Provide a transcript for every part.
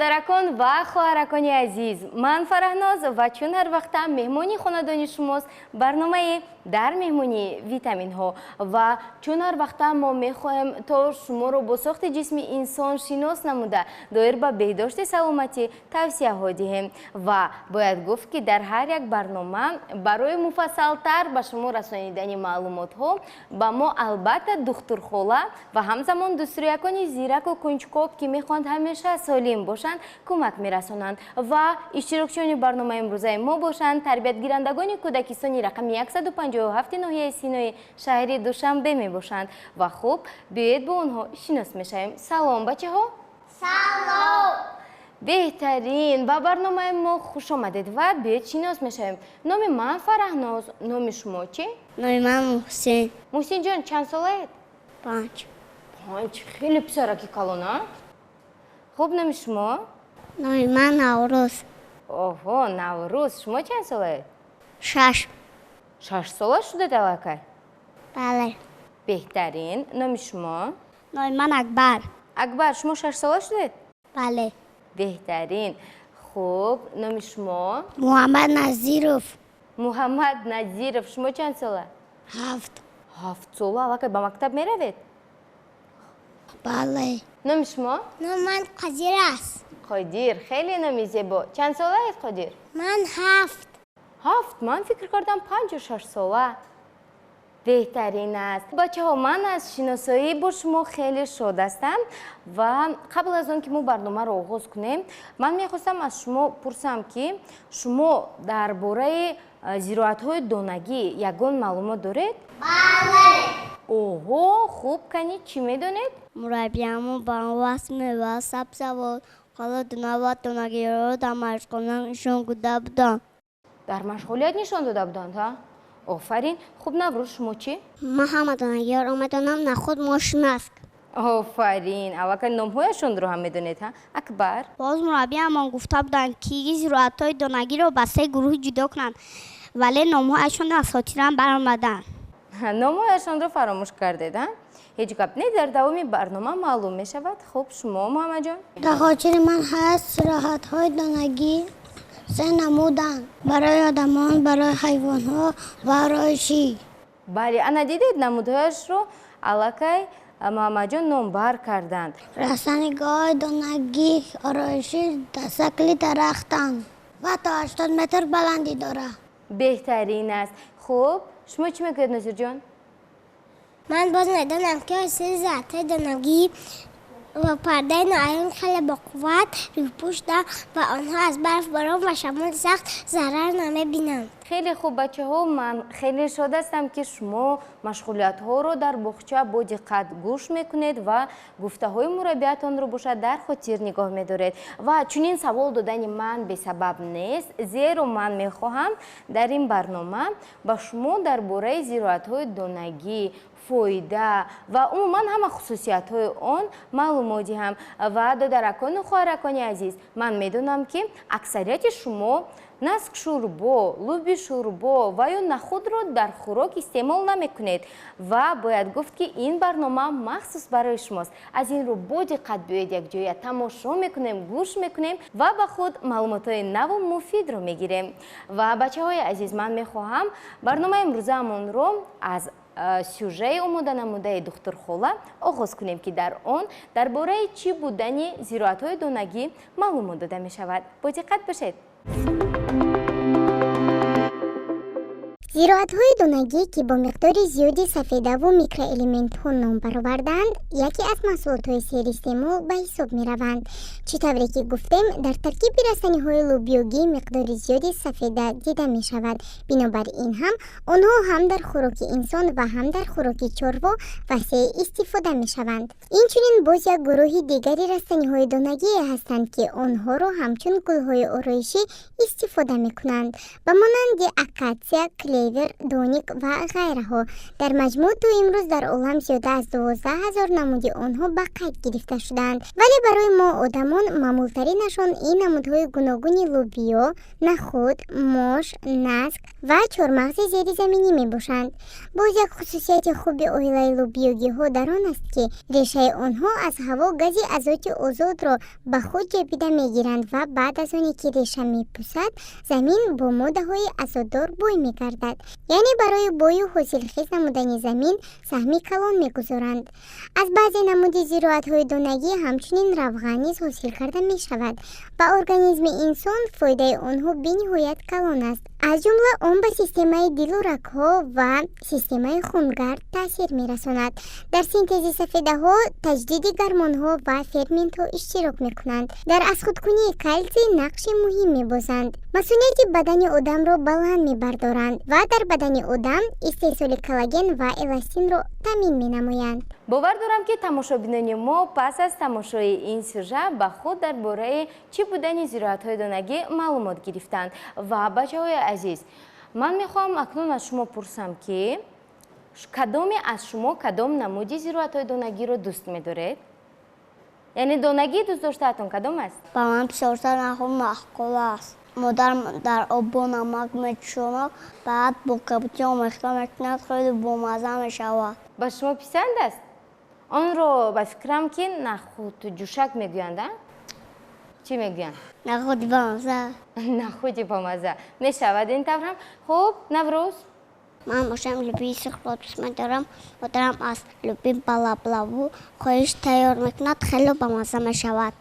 Додаракон ва хоҳаракони азиз, ман Фараҳноз ва чун ҳар вақта меҳмони хонадони шумост барномаи «Дар меҳмонии витаминҳо». Ва чун ҳар вақта мо мехоҳем, то шуморо бо сохти ҷисми инсон шинос намуда, доир ба беҳдошти саломатӣ тавсияҳо диҳем. Ва бояд гуфт, ки дар ҳар як барнома барои муфассалтар ба шумо расонидани маълумотҳо ба мо албатта духтурхола ва ҳамзамон дӯстрӯякони зираку кунҷкоб, ки мехоҳанд ҳамеша солим бошанд, кӯмак мерасонанд. Ва иштирокчиёни барномаи имрӯзаи мо бошанд тарбиятгирандагони кӯдакистони рақами 157 ноҳияи Синои шаҳри Душанбе мебошанд. Ва хуб, биёед, бо онҳо шинос мешавем. Салом, бачаҳо! Салом! Беҳтарин, ба барномаи мо хуш омадед ва биёед, шинос мешавем. Номи ман Фараҳноз, номи шумо чӣ? Номи ман Муҳсин. Муҳсинҷон, чанд солаед? 5. 5, хеле писараки калона. Хуб, номи шумо? Номи ман Наврӯз. Оҳо, Наврӯз, шумо чанд солаед? 6. 6 сола шудед аллакай? Бале. Беҳтарин, номи шумо? Номи ман Акбар. Акбар, шумо 6 сола шудед? Бале. Беҳтарин. Хуб, номи шумо? Муҳаммад Назиров. Муҳаммад Назиров, шумо чанд сола? 7. 7 сола, аллакай ба мактаб меравед? Бале. Номи шумо? Номи ман Қодир аст. Қодир, хеле номи зебо. Чанд солаед, Қодир? Ман 7. 7? Ман фикр кардам, 5 ё 6 сола. Беҳтарин аст. Бачаҳо, ман аз шиносоӣ бо шумо хеле шод ҳастам. Ва қабл аз он ки мо барномаро оғоз кунем, ман мехостам аз шумо пурсам, ки шумо дар бораи зироатҳои донагӣ ягон маълумот доред? Бале. Оҳо, хуб, кани, чӣ медонед? Мураббиямон ба мо васф мева, сабзавот, ғалла, дона ва донагиҳоро дар машқхона нишон дода буданд. Дар машғулият нишон дода буданд, ҳа, офарин. Хуб, Наврӯз, шумо чӣ? Ман ҳама донагиҳоро медонам: нахуд, мош, наск. Офарин, аллакай номҳояшонро ҳам медонед, ҳа. Акбар? Боз мураббиямон гуфта буданд, ки зироатҳои донагиро ба се гурӯҳ ҷудо кунанд, вале номҳояшонро аз хотирам баромаданд. Номҳояшонро фаромӯш кардед, а? Ҳеҷ гап не, дар давоми барнома маълум мешавад. Хуб, шумо, Муҳаммадҷон? Дар хотири ман ҳаст: зироатҳои донагӣ се намуданд: барои одамон, барои ҳайвонҳо ва ороишӣ. Бале, ана дидед, намудҳояшро аллакай Муҳаммадҷон номбар карданд. Растанигиҳои донагӣ ороишӣ дар шакли дарахтанд ва то 80 метр баландӣ дорад. Беҳтарин аст. Хуб, шумо чӣ мегӯед, Нозирҷон? Ман боз медонам, ки ҳосили зироатҳои донагӣ ва пардаи ноаён хеле боқувват, рӯйпӯшда ва онҳо аз барф, борон ва шамоли сахт зарар намебинанд. Хеле хуб, бачаҳо, ман хеле шод ҳастам, ки шумо машғулиятҳоро дар боғча бо диққат гӯш мекунед ва гуфтаҳои мураббиятонро бошад дар хотир нигоҳ медоред. Ва чунин савол додани ман бесабаб нест, зеро ман мехоҳам дар ин барнома ба шумо дар бораи зироатҳои донагӣ, фоида ва умуман ҳама хусусиятҳои он маълумот диҳам. Ва додаракону хоҳаракони азиз, ман медонам, ки аксарияти шумо наск шӯрбо, луби шӯрбо ва ё нахудро дар хӯрок истеъмол намекунед. Ва бояд гуфт, ки ин барнома махсус барои шумост. Аз ин рӯ бо диққат биёед, якҷоя тамошо мекунем, гӯш мекунем ва ба худ маълумотҳои наву муфидро мегирем. Ва бачаҳои азиз, ман мехоҳам барномаи имрӯзаамонро аз сюжаи омода намудаи духтурхола оғоз кунем, ки дар он дар бораи чӣ будани зироатҳои донагӣ маълумот дода мешавад. Бо диққат бошед. Зироатҳои донагӣ, ки бо миқдори зиёди сафедаву микроэлементҳо ном баровардаанд, яке аз маҳсулотҳои серистеъмол ба ҳисоб мераванд. Чӣ тавре ки гуфтем, дар таркиби растаниҳои лӯбиёгӣ миқдори зиёди сафеда дида мешавад. Бинобар ин ҳам онҳо ҳам дар хӯроки инсон ва ҳам дар хӯроки чорво васеъ истифода мешаванд. Инчунин боз як гурӯҳи дигари растаниҳои донагие ҳастанд, ки онҳоро ҳамчун гулҳои ороишӣ истифода мекунанд, ба монанди акатсия, клевер. клевер, доник ва ғайраҳо. Дар маҷмӯъ то имрӯз дар олам зиёда аз 12 000 намуди онҳо ба қайд гирифта шудаанд. Вале барои мо одамон маъмултаринашон ин намудҳои гуногуни лӯбиё, нахӯд, мош, наск ва чормағзи зеризаминӣ мебошанд. Боз як хусусияти хуби оилаи лӯбиёгиҳо дар он аст, ки решаи онҳо аз ҳаво гази азоти озодро ба худ ҷабида мегиранд ва баъд аз оне ки реша мепусад, замин бо моддаҳои азотдор бой мегардад. Яъне барои бою ҳосилхез намудани замин саҳми калон мегузоранд. Аз баъзе намуди зироатҳои донагӣ ҳамчунин равған низ ҳосил карда мешавад. Ба организми инсон фоидаи онҳо бениҳоят калон аст. Аз ҷумла он ба системаи дилу рагҳо ва системаи хунгард таъсир мерасонад. Дар синтези сафедаҳо, таҷдиди гормонҳо ва ферментҳо иштирок мекунанд. Дар азхудкунии калсий нақши муҳим мебозанд. Масунияти бадани одамро баланд мебардоранд ва дар бадани одам истеҳсоли коллаген ва эластинро таъмин менамоянд. Бовар дорам, ки тамошобинони мо пас аз тамошои ин сюжет ба худ дар бораи чӣ будани зироатҳои донагӣ маълумот гирифтанд. Ва бачаҳои азиз, ман мехоҳам акнун аз шумо пурсам, ки кадоме аз шумо кадом намуди зироатҳои донагиро дӯст медоред? Яъне донагии дӯстдоштаатон кадом аст? Ба ман бисёртар нахӯд маъқул аст. Модарам дар об бо намак мечӯшонад, баъд бо кабутӣ омехта мекунад, хеле бомазза мешавад. Ба шумо писанд аст? Онро ба фикрам, ки нахӯд ҷӯшак мегӯянд, а? Чӣ мегӯянд? Нахӯди бамазза. Нахӯди бомазза мешавад ин таврам. Хуб, Наврӯз? Ман бошам, лӯбии сурхро дӯст медорам. Модарам аз лӯбӣ ба лаблабу хӯриш тайёр мекунад, хеле бамазза мешавад.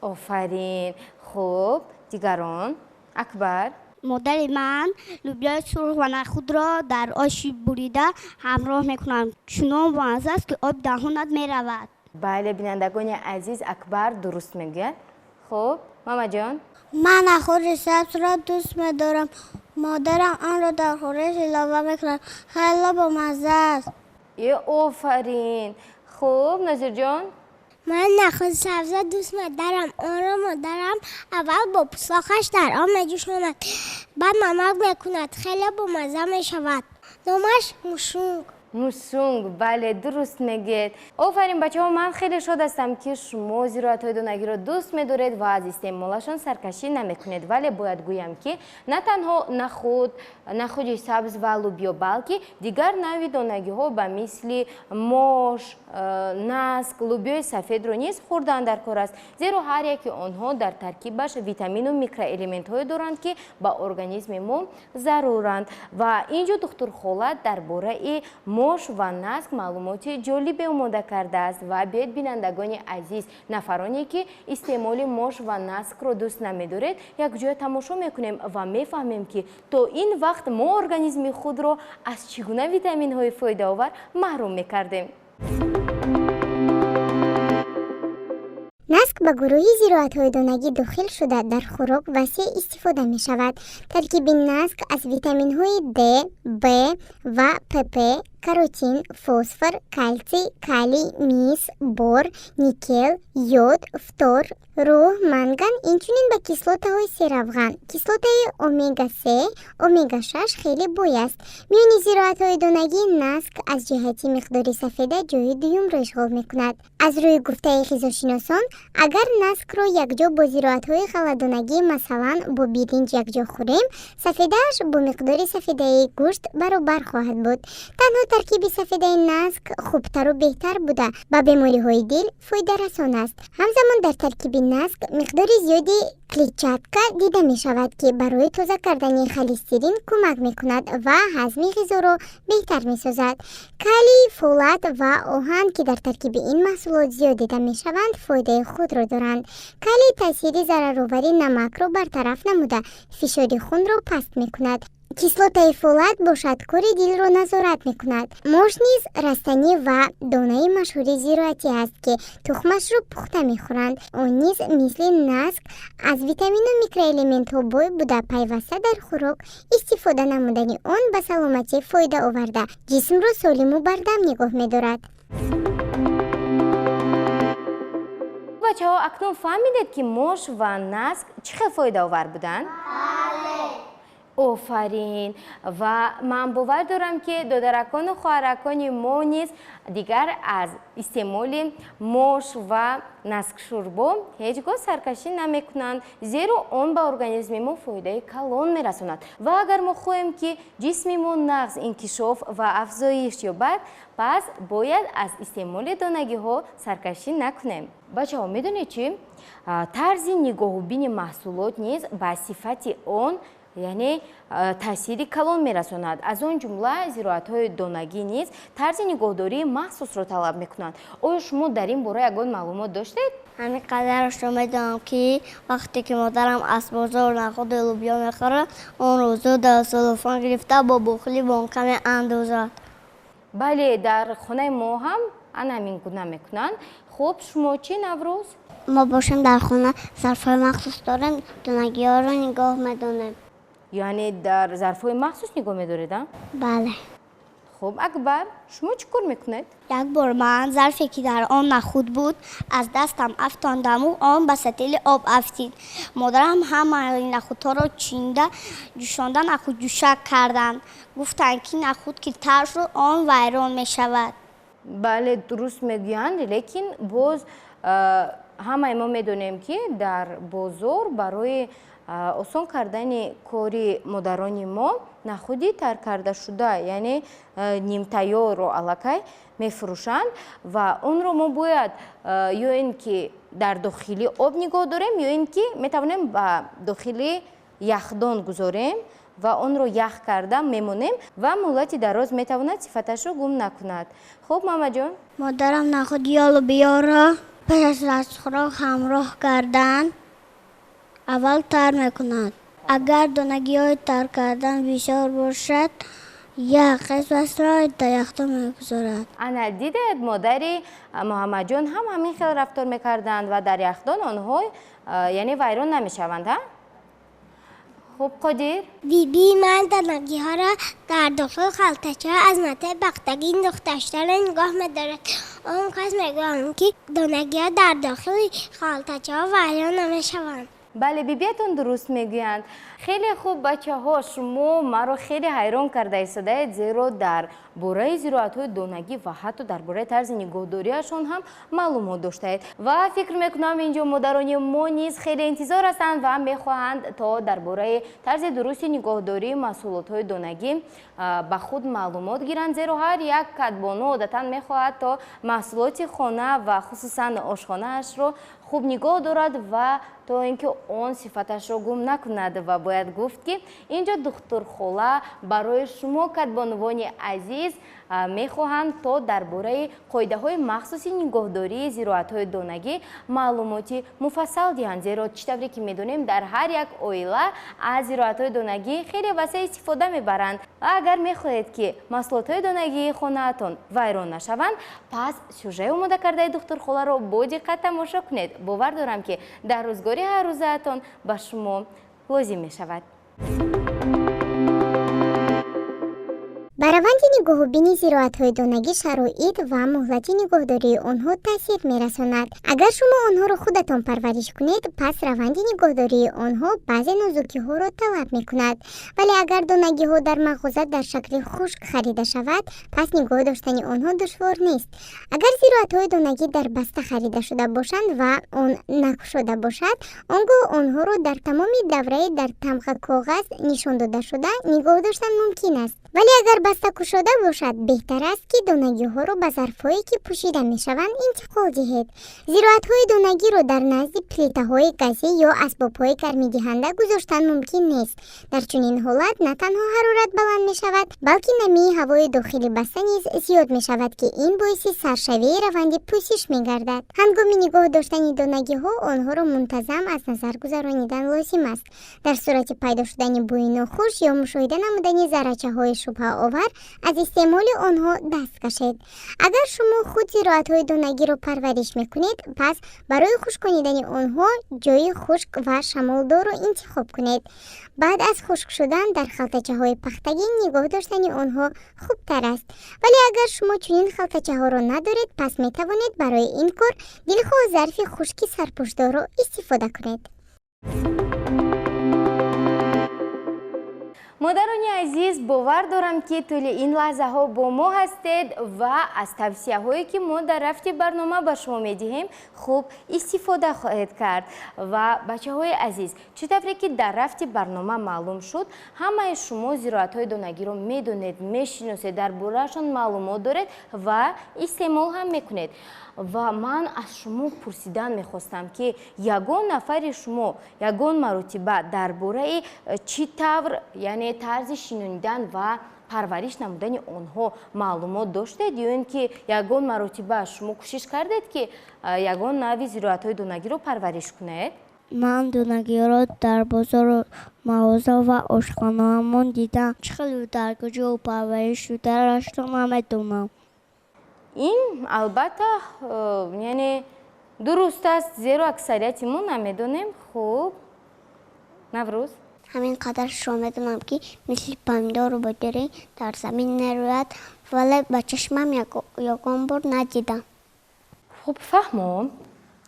Офарин! Хуб, дигарон? Акбар? Модари ман лӯбиёи сурх ва нахӯдро дар оши бурида ҳамроҳ мекунад. Чунон бомазза аст, ки оби даҳонат меравад. Бале, бинандагони азиз, Акбар дуруст мегӯяд. Хуб, Мамаҷон? Ман нахӯди сабзро дӯст медорам. Модарам онро дар хӯриш илова мекунад, хеле бомазза аст. Е, офарин! Хуб, Нозирҷон? Ман нахӯди сабзро дӯст медорам. Онро модарам аввал бо пӯслоқаш дар об меҷӯшонад, баъд намак мекунад, хеле бомазза мешавад. Номаш мушунг. Мушунг, бале, дуруст мегӯед. Офарин, бачаҳо! Ман хеле шод ҳастам, ки шумо зироатҳои донагиро дӯст медоред ва аз истеъмолашон саркашӣ намекунед. Вале бояд гӯям, ки на танҳо нахӯд, нахӯди сабз ва лӯбиё, балки дигар навъи донагиҳо ба мисли мош, наск, лӯбиёи сафедро низ хӯрдан дар кор аст, зеро ҳар яки онҳо дар таркибаш витамину микроэлементҳое доранд, ки ба организми мо заруранд. Ва ин ҷо духтурхола дар бораи мош ва наск маълумоти ҷолибе омода кардааст. Ва биёед, бинандагони азиз, нафароне ки истеъмоли мош ва наскро дӯст намедоред, якҷоя тамошо мекунем ва мефаҳмем, ки то ин вақт мо организми худро аз чӣ гуна витаминҳои фоидаовар маҳрум мекардем. Наск ба гурӯҳи зироатҳои донагӣ дохил шуда, дар хӯрок васеъ истифода мешавад. Таркиби наск аз витаминҳои Д, Б ва ПП, каротин, фосфор, калсий, калий, мис, бор, никел, йод, фтор, рӯҳ, манган, инчунин ба кислотаҳои серавған, кислотаи омега-3, омега-6 хеле бой аст. Миёни зироатҳои донагӣ наск аз ҷиҳати миқдори сафеда ҷои дуюмро ишғол мекунад. Аз рӯи гуфтаи ғизошиносон, агар наскро якҷо бо зироатҳои ғалладонагӣ, масалан бо биринҷ, якҷо хӯрем, сафедааш бо миқдори сафедаи гӯшт баробар хоҳад буд. Танҳо таркиби сафедаи наск хубтару беҳтар буда, ба бемориҳои дил фоидарасон аст. Ҳамзамон дар таркиби наск миқдори зиёди клетчатка дида мешавад, ки барои тоза кардани холестерин кӯмак мекунад ва ҳазми ғизоро беҳтар месозад. Калий, фолат ва оҳан, ки дар таркиби ин маҳсулот зиёд дида мешаванд, фоидаи худро доранд. Калий таъсири зараровари намакро бартараф намуда, фишори хунро паст мекунад. Кислотаи фолат бошад, кори дилро назорат мекунад. Мош низ растанӣ ва донаи машҳури зироатӣ аст, ки тухмашро пухта мехӯранд. Он низ мисли наск аз витамину микроэлементҳо бой буда, пайваста дар хӯрок истифода намудани он ба саломатӣ фоида оварда, ҷисмро солиму бардам нигоҳ медорад. Бачаҳо, акнун фаҳмидед, ки мош ва наск чӣ хел фоидаовар буданд? Офарин! Ва ман бовар дорам, ки додаракону хоҳаракони мо низ дигар аз истеъмоли мош ва наскшӯрбо ҳеҷ гоҳ саркашӣ намекунанд, зеро он ба организми мо фоидаи калон мерасонад. Ва агар мо хоҳем, ки ҷисми мо нағз инкишоф ва афзоиш ёбад, пас бояд аз истеъмоли донагиҳо саркашӣ накунем. Бачаҳо, медонед чӣ? Тарзи нигоҳубини маҳсулот низ ба сифати он, яъне таъсири калон мерасонад. Аз он ҷумла зироатҳои донагӣ низ тарзи нигоҳдории махсусро талаб мекунанд. Оё шумо дар ин бора ягон маълумот доштед? Ҳамин қадарашро медонам, ки вақте ки модарам аз бозор нахуди лӯбиё мехӯрад, онро зуд дар селофан гирифта, бо бухли бонка меандозад. Бале, дар хонаи мо ҳам ана ҳамин гуна мекунанд. Хуб, шумо чӣ, Наврӯз? Мо бошем, дар хона зарфҳои махсус дорем, донагиҳоро нигоҳ медонем. Яъне дар зарфҳои махсус нигоҳ медоред, а? Бале. Хуб, Акбар, шумо чӣ кор мекунед? Як бор ман зарфе, ки дар он нахуд буд, аз дастам афтондаму он ба сатили об афтид. Модарам ҳамаи нахудҳоро чинда, ҷӯшонда, нахудҷӯшак карданд. Гуфтанд, ки нахуд ки тар шуд, он вайрон мешавад. Бале, дуруст мегӯянд, лекин боз ҳамаи мо медонем, ки дар бозор барои осон кардани кори модарони мо нахуди тар кардашуда, яъне нимтайёрро аллакай мефурӯшанд ва онро мо бояд ё ин ки дар дохили об нигоҳ дорем, ё ин ки метавонем ба дохили яхдон гузорем ва онро ях карда мемонем ва муҳлати дароз метавонад сифаташро гум накунад. Хуб, Мамаҷон? Модарам нахуд ё лӯбиёро пеш аз хӯрок ҳамроҳ кардан аввал тар мекунад. Агар донагиҳои тар кардан бисёр бошад, як қисмашро дар яхдон мегузорад. Ана дидед, модари Муҳаммадҷон ҳам ҳамин хел рафтор мекарданд ва дар яхдон онҳо, яъне, вайрон намешаванд. Ҳа, хуб, Қодир? Бибии ман донагиҳоро дар дохили халтачаҳо аз матои пахтагӣ духташтаро нигоҳ медорад. Он кас мегӯянд, ки донагиҳо дар дохили халтачаҳо вайрон намешаванд. Бале, бибиятон дуруст мегӯянд. Хеле хуб, бачаҳо, шумо маро хеле ҳайрон карда истодаед, зеро дар бораи зироатҳои донагӣ ва ҳатто дар бораи тарзи нигоҳдориашон ҳам маълумот доштаед. Ва фикр мекунам, инҷо модарони мо низ хеле интизор ҳастанд ва мехоҳанд, то дар бораи тарзи дурусти нигоҳдории маҳсулотҳои донагӣ ба худ маълумот гиранд, зеро ҳар як кадбону одатан мехоҳад, то маҳсулоти хона ва хусусан ошхонаашро хуб нигоҳ дорад ва то ин ки он сифаташро гум накунад. Ва бояд гуфт, ки инҷо духтурхола барои шумо, кадбонувони азиз, мехоҳанд, то дар бораи қоидаҳои махсуси нигоҳдории зироатҳои донагӣ маълумоти муфассал диҳанд, зеро чӣ тавре ки медонем, дар ҳар як оила аз зироатҳои донагӣ хеле васеъ истифода мебаранд. Ва агар мехоҳед, ки маҳсулотҳои донагии хонаатон вайрон нашаванд, пас сюжаи омода кардаи духтурхоларо бо диққат тамошо кунед. Бовар дорам, ки дар рӯзгори ҳаррӯзаатон ба шумо лозим мешавад. Ба раванди нигоҳубини зироатҳои донагӣ шароит ва муҳлати нигоҳдории онҳо таъсир мерасонад. Агар шумо онҳоро худатон парвариш кунед, пас раванди нигоҳдории онҳо баъзе нозукиҳоро талаб мекунад. Вале агар донагиҳо дар мағоза дар шакли хушк харида шавад, пас нигоҳ доштани онҳо душвор нест. Агар зироатҳои донагӣ дар баста харида шуда бошанд ва он накушода бошад, он гоҳ онҳоро дар тамоми давраи дар тамға коғаз нишон додашуда нигоҳ доштан мумкин аст. Вале агар баста кушода бошад, беҳтар аст, ки донагиҳоро ба зарфҳое, ки пӯшида мешаванд, интиқол диҳед. Зироатҳои донагиро дар назди плитаҳои газӣ ё асбобҳои гармидиҳанда гузоштан мумкин нест. Дар чунин ҳолат на танҳо ҳарорат баланд мешавад, балки намии ҳавои дохили баста низ зиёд мешавад, ки ин боиси саршавии раванди пӯсиш мегардад. Ҳангоми нигоҳ доштани донагиҳо онҳоро мунтазам аз назар гузаронидан лозим аст. Дар сурати пайдо шудани бӯи нохуш ё мушоҳида намудани заррачаҳои шубҳаовар, аз истеъмоли онҳо даст кашед. Агар шумо худ зироатҳои донагиро парвариш мекунед, пас барои хушконидани онҳо ҷойи хушк ва шамолдорро интихоб кунед. Баъд аз хушк шудан дар халтачаҳои пахтагин нигоҳ доштани онҳо хубтар аст. Вале агар шумо чунин халтачаҳоро надоред, пас метавонед барои ин кор дилхоҳ зарфи хушки сарпӯшдорро истифода кунед. Модарони азиз, бовар дорам, ки тӯли ин лаҳзаҳо бо мо ҳастед ва аз тавсияҳое, ки мо дар рафти барнома ба шумо медиҳем, хуб истифода хоҳед кард. Ва бачаҳои азиз, чӣ тавре ки дар рафти барнома маълум шуд, ҳамаи шумо зироатҳои донагиро медонед, мешиносед, дар бораашон маълумот доред ва истеъмол ҳам мекунед. Ва ман аз шумо пурсидан мехостам, ки ягон нафари шумо ягон маротиба дар бораи чӣ тавр, яъне тарзи шинонидан ва парвариш намудани онҳо маълумот доштед ё ин ки ягон маротиба шумо кӯшиш кардед, ки ягон нави зироатҳои донагиро парвариш кунед? Ман донагиҳоро дар бозору мағоза ва ошхонаамон дидам. Чӣ хеле дар куҷо парвариш шудаашро намедонам. Ин албатта яъне дуруст аст, зеро аксарияти мо намедонем. Хуб, Наврӯз? Ҳамин қадаршро медонам, ки мисли помидору бодиринг дар замин мерӯяд, вале ба чашмам ягон бор надидам. Хуб, фаҳмом.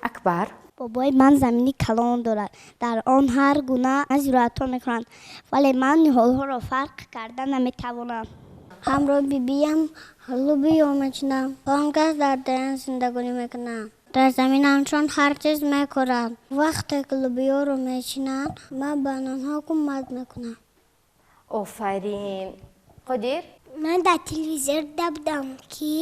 Акбар? Бобои ман замини калон дорад, дар он ҳар гуна зироатҳо мекунанд, вале ман ниҳолҳоро фарқ карда наметавонам. Ҳамроҳи бибиям лӯбиё мечинам. Он кас дар деҳа зиндагонӣ мекунанд. Дар заминашон ҳар чиз мекоранд. Вақте ки лӯбиёро мечинанд, ман ба онҳо кӯмак мекунам. Офарин. Қодир? Ман дар телевизор дида будам, ки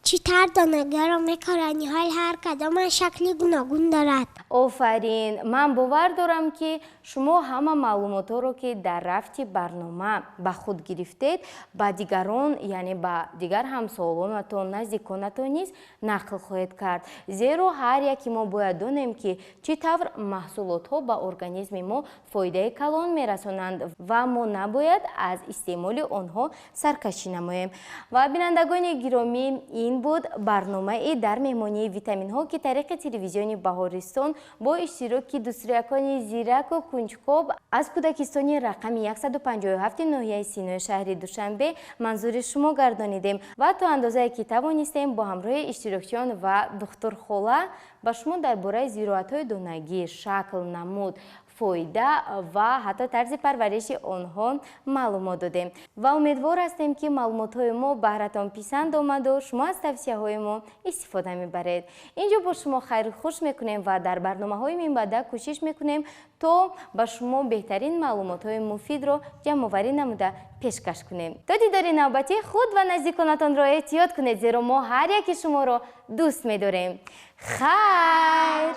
чӣ тавр донагиҳоро мекоранд. Ниҳол ҳар кадомаш шакли гуногун дорад. Офарин. Ман бовар дорам, ки шумо ҳама маълумотҳоро, ки дар рафти барнома ба худ гирифтед, ба дигарон, яъне ба дигар ҳамсолонатон, наздиконатон низ нақл хоҳед кард, зеро ҳар яке мо бояд донем, ки чӣ тавр маҳсулотҳо ба организми мо фоидаи калон мерасонанд ва мо набояд аз истеъмоли онҳо саркашӣ намоем. Ва бинандагони гиромӣ, ин буд барномаи «Дар меҳмонии витаминҳо», ки тариқи телевизиони Баҳористон бо иштироки дӯстрӯякони зираку кунҷкоб аз кӯдакистони рақами 157 ноҳияи Синои шаҳри Душанбе манзури шумо гардонидем ва то андозае ки тавонистем, бо ҳамроҳи иштирокчиён ва духтурхола ба шумо дар бораи зироатҳои донагӣ, шакл, намуд, фоида ва ҳатто тарзи парвариши онҳо маълумот додем. Ва умедвор ҳастем, ки маълумотҳои мо баҳратон писанд омаду шумо аз тавсияҳои мо истифода мебаред. Инҷо бо шумо хайру хуш мекунем ва дар барномаҳои минбаъда кӯшиш мекунем, то ба шумо беҳтарин маълумотҳои муфидро ҷамъоварӣ намуда пешкаш кунем. То дидори навбатӣ худ ва наздиконатонро эҳтиёт кунед, зеро мо ҳар яки шуморо дӯст медорем. Хайр.